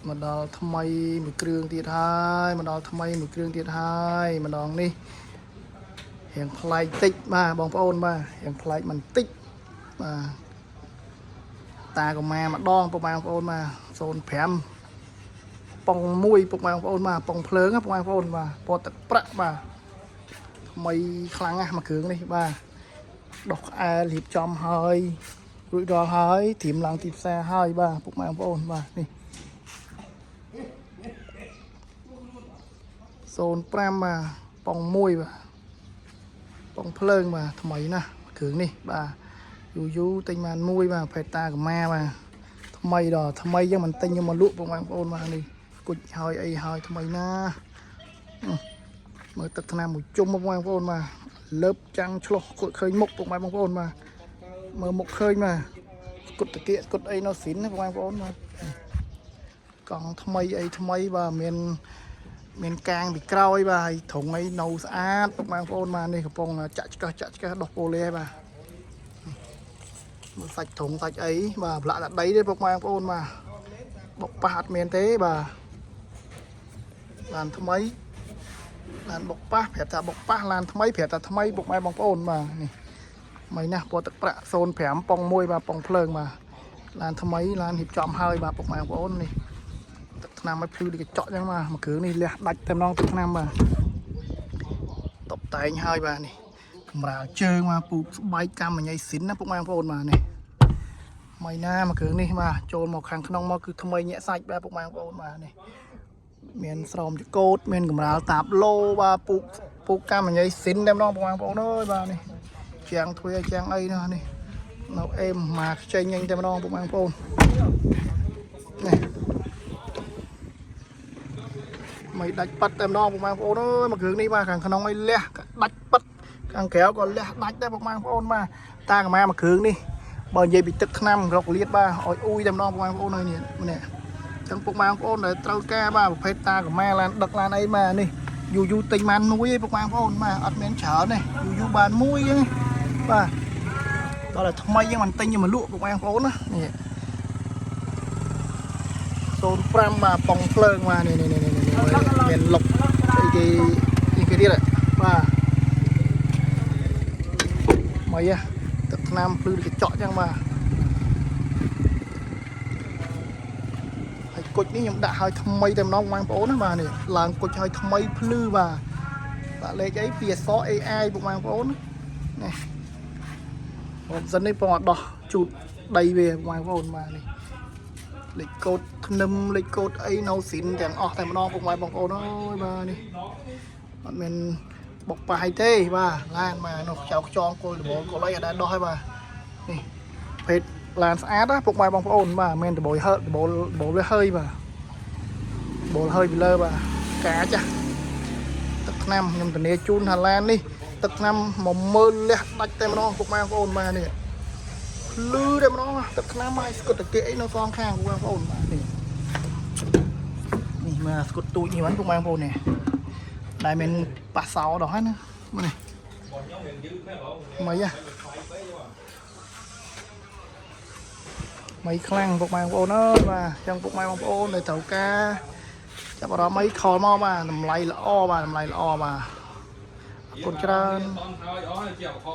មកដល់ថ្មីមួយគ្រឿងទៀតហើយមកដល់ថ្មីមួយគ្រឿងទៀតហើយម្ដងនេះរៀងប្លែកតិចបាទបងប្អូនបាទរៀងប្លែកបន្តិចបាទតាក៏មកម្ដងពុកម៉ែបងប្អូនបាទ05ប៉ុង1ពុកម៉ែបងប្អូនបាទប៉ុងភ្លើងណាពុកម៉ែបងប្អូនបាទពណ៌ទឹកប្រាក់បាទថ្មីខ្លាំងណាស់មួយគ្រឿងនេះបាទដោះក្អែលរៀបចំហើយរួចរាល់ហើយត្រៀមឡើងទីផ្សារហើយបាទពុកម៉ែបងប្អូនបាទនេះ 05បាទប៉ុង1បាទប៉ុងភ្លើងបាទថ្មីណាស់គ្រឿងនេះបាទយូរយូរទិញបានមួយបាទភេតាកម្មាបាទថ្មីដល់ថ្មីយើងមិនទិញយកមកលក់បងប្អូនបាទនេះគុជហើយអីហើយថ្មីណាស់មើលទឹកថ្នាំមួយជុំបងប្អូនបាទលើបចាំងឆ្លោះគុជឃើញមុខពុកម៉ែបងប្អូនបាទមើលមុខឃើញបាទគុតតាគៀកគុតអីនៅស៊ីនណាបងប្អូនបាទកង់ថ្មីអីថ្មីបាទមាន មានកាងពីក្រោយបាទហើយត្រង់អីនៅស្អាតពុកម៉ែបងប្អូនបាទនេះកំពុងចាក់ឆ្កឹះចាក់ឆ្កឹះដោះប៉ូលេបាទមើលសាច់ត្រង់សាច់អីបាទប្រឡាក់តែដីទេពុកម៉ែបងប្អូនបាទបុកប៉ះអត់មានទេបាទឡានថ្មីឡានបុកប៉ះប្រាប់ថាបុកប៉ះឡានថ្មីប្រាប់ថាថ្មីពុកម៉ែបងប្អូនបាទនេះថ្មីណាស់ពណ៌ទឹកប្រាក់05ប៉ុង1បាទប៉ុងភ្លើងបាទឡានថ្មីឡានរៀបចំហើយបាទពុកម៉ែបងប្អូននេះ ទឹកថ្នាំឲ្យភ្លឺដូចកញ្ចក់ចឹងបាទមួយគ្រឿងនេះលះដាច់តែម្ដងទឹកថ្នាំបាទតបតែងហើយបាទនេះកម្រាលជើងបាទពូកស្បែកកម្មញ៉ៃស៊ីនណាពុកម៉ែបងប្អូនបាទនេះថ្មីណាមួយគ្រឿងនេះបាទចូលមកខាងក្នុងមកគឺថ្មីញាក់សាច់បាទពុកម៉ែបងប្អូនបាទនេះមានស្រោមចកោតមានកម្រាលតាបឡូបាទពូកពូកកម្មញ៉ៃស៊ីនតែម្ដងពុកម៉ែបងប្អូនអើយបាទនេះជាងទ្វារជាងអីនោះនេះនៅអេមមកខ្ចីញញតែម្ដងពុកម៉ែបងប្អូននេះ មិនដាច់ប៉ាត់តែម្ដងពុកម៉ែបងប្អូនអើយមកគ្រឿងនេះបាទខាងក្នុងអីលះដាច់ប៉ាត់ខាងក្រៅក៏លះដាច់ដែរពុកម៉ែបងប្អូនបាទតាកម្មាមកគ្រឿងនេះបើនិយាយពីទឹកថ្នាំរកលៀតបាទឲ្យអ៊ូយតែម្ដងពុកម៉ែបងប្អូនអើយនេះនេះអញ្ចឹងពុកម៉ែបងប្អូនដែលត្រូវការបាទប្រភេទតាកម្មាឡានដឹកឡានអីបាទនេះយូរយូរទិញបានមួយឯងពុកម៉ែបងប្អូនបាទអត់មានច្រើនទេយូរយូរបានមួយឯងបាទដល់តែថ្មីយើងមិនទិញយកមកលក់ពុកម៉ែបងប្អូនណានេះ 05បាទប៉ុងភ្លើងបាទនេះនេះនេះនេះមានលុកអីគេអីគេទៀតបាទមកយ៉ាទឹកថ្នាំភ្លឺដូចកញ្ចក់ចឹងបាទហើយគុជនេះខ្ញុំដាក់ឲ្យថ្មីតែម្ដងបងប្អូនណាបាទនេះឡើងគុជឲ្យថ្មីភ្លឺបាទដាក់លេខអីពីអក្សរ AI ពុកបងប្អូននេះបងសិននេះបងអត់ដោះជូតដីវាបងប្អូនបាទនេះ លេខកូដធ្នឹមលេខកូដអីនៅស៊ីនទាំងអស់តែម្ដងពុកម៉ែបងប្អូនអើយបាទនេះអត់មានបុកប៉ះអីទេបាទឡានបាទនោះចៅខ្ចងគល់ដបលគល់អីអត់ដែលដោះហើយបាទនេះភេទឡានស្អាតណាពុកម៉ែបងប្អូនបាទមានដបលហើដបលដបលវាហើយបាទដបលហើយពីលើបាទកាចាស់ទឹកថ្នាំខ្ញុំធានាជូនថាឡាននេះទឹកថ្នាំ10000លះដាច់តែម្ដងពុកម៉ែបងប្អូនបាទនេះ លឺតែម្ដងទឹកថ្នាំមកស្គុតតាគៀអីនៅសងខាងបងប្អូនបាទនេះនេះមកស្គុតទូចនេះហ្នឹងពុកម៉ែបងប្អូននេះដែលមានប៉ះសោដល់ហើយណាមើលនេះមិនហ៎មិនខ្លាំងពុកម៉ែបងប្អូនអើយបាទចឹងពុកម៉ែបងប្អូនដែលត្រូវការចាប់អារម្មណ៍អីខលមកបាទតម្លៃល្អបាទតម្លៃល្អបាទអរគុណច្រើន តន់ហើយអស់ហើយជាអខ